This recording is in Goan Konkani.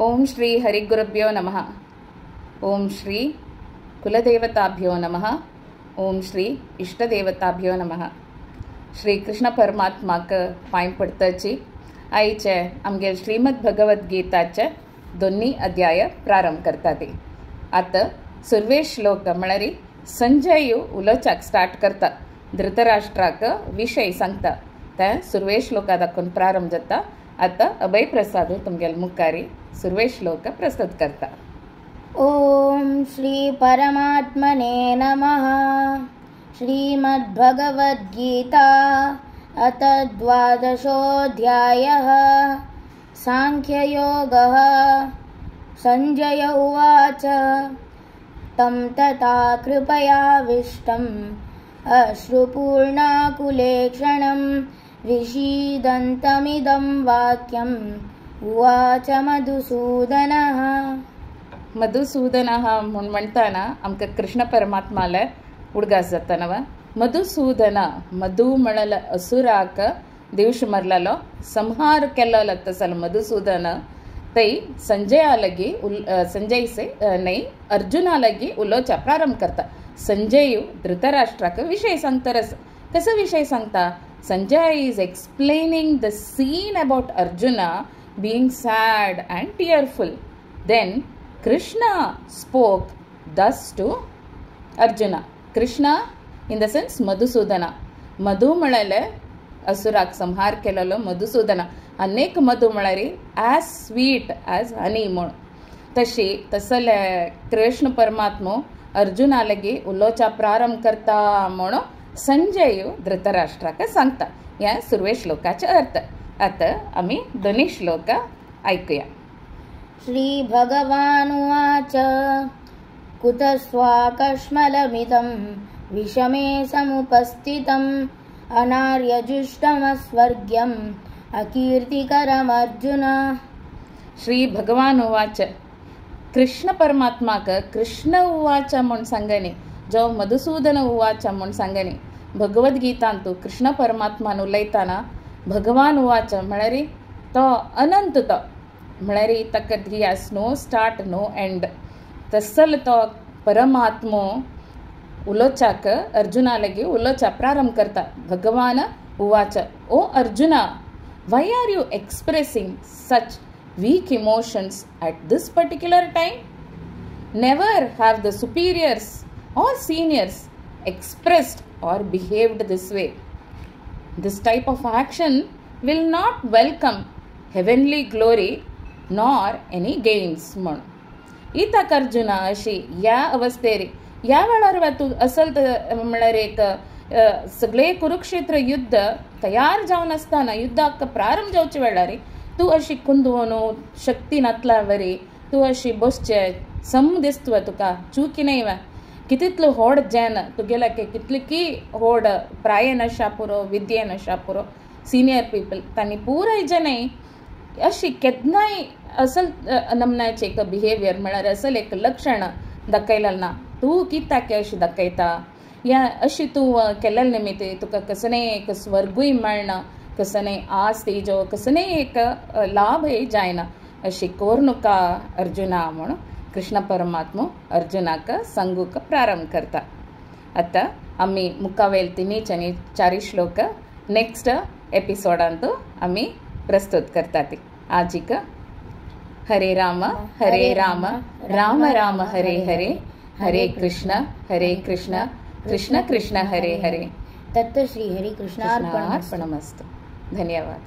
ओम श्री हरिगुरुभ्यो नमः। ओम श्री कुलदेवताभ्यो नमः। ओम श्री इष्टदेवताभ्यो नमः। श्री कृष्ण परमात्माक पांय पडतची आयचे आमगे श्रीमद भगवद्गीताचे दोन्ही अध्याय प्रारंभ करता ती। आतां सुरवे श्लोक म्हळ्यार संजय उलोवच्याक स्टार्ट करता, धृतराष्ट्राक विशय सांगता। ते सुरवे श्लोका दाखोवन प्रारंभ जाता। आतां अभय प्रसाद तुमगेले मुखारी सुरवे श्लोक प्रस्तुत करता। ओम श्री परमात्मने नमः। श्रीमद्भगवद्गीता अथ द्वादशोऽध्यायः सांख्ययोगः। संजय उवाच, तं तथा कृपयाविष्टम् अश्रुपूर्णाकुलेक्षणं विषीदन्तमिदं वाक्यम् उवाच मधुसूदनः। मधुसूदनः म्हूण म्हणटाना आमकां कृष्ण परमात्माले उडगास जाता नव। मधुसूदन मधु म्हणल असुराक दिवश मरलेलो संहार केल्लो तसल मधुसूदन तै संजया लगी संजय से न्हय अर्जुना लगी उलोवच्या प्रारंभ करता। संजय धृतराष्ट्राक विशय सांगता। कसो विशय सांगता? Sanjay is explaining the scene about Arjuna being sad and tearful. Then Krishna spoke thus to Arjuna. Krishna in the sense Madhusudana. Madhu म्हळ्यार असुराक संहार केलेलो मधुसूदना। अनेक मधु म्हळ्यार ॲज स्वीट ॲज हनी म्हूण तशी तसले कृष्ण परमात्मो अर्जुना लगी उलोवच्या प्रारंभ करता म्हणून संजय धृतराष्ट्राक सांगता। ह्या सुरवे श्लोकाचे अर्थ आतां आमी दोनी श्लोक आयकुया। श्री भगवानुवाच, कुतस्वाकश्मलमिदं विषमे समुपस्थितम् अनार्यजुष्टमस्वर्ग्यम् अकीर्तिकरमर्जुन। श्री भगवान उवाच, कृष्ण परमात्माक कृष्ण उवाच म्हूण सांगनी, जो मधुसूदन उवाच म्हूण सांगनी। भगवद्गीतांतु कृष्ण परमात्मान उलयतना भगवान उवाच म्हळ्यार तो अनंत, तो म्हळ्यार ताका he has no start no end. तसल तो परमात्मो उलोवच्याक अर्जुना लगी उलोवच्या प्रारंभ करता। भगवान उवाच, O Arjuna, why are you expressing such weak emotions at this particular time? Never have the superiors or seniors expressed or behaved this way. This type of action will not welcome heavenly glory nor any gains. म्हण इताक अर्जुना अशी ह्या अवस्थेर ह्या वेळार तूं असल म्हळ्यार एक सगळे कुरुक्षेत्र युद्ध तयार जावन आसतना युद्धाक प्रारंभ जावचे वेळार तूं अशी कुंदवोन शक्ती नातल्या वरी तूं अशी बसचे सम दिसता तुका चुकी न्हय वा कितलो होड जन तुगेला कितली की होड प्रायेन आशा पुरो विद्येन आशा पुरो सिनियर पीपल तांणी पुराय जनय अशी केन्नाय असल नमनाचें एक बिहेवियर म्हळ्यार असल एक लक्षण दाखयलें ना। तूं कित्याक अशी दाखयता या अशी तूं केल्ले निमित्त तुका कसलें एक स्वर्गूय मेळना, कसलें आस तेजो कसलें एक लाभय जायना, अशी कोरनुका अर्जुना म्हूण कृष्ण परमात्मो अर्जुनाक सांगूक प्रारंभ करता। आतां आमी मुखावेल तिनीच आनी चारी श्लोक नेक्स्ट एपिसोडांत आमी प्रस्तुत करता ती। आजीक हरे राम हरे राम राम राम हरे हरे, हरे कृष्ण हरे कृष्ण कृष्ण कृष्ण हरे हरे। तत्त श्री हरि कृष्णार्पणमस्तु। धन्यवाद।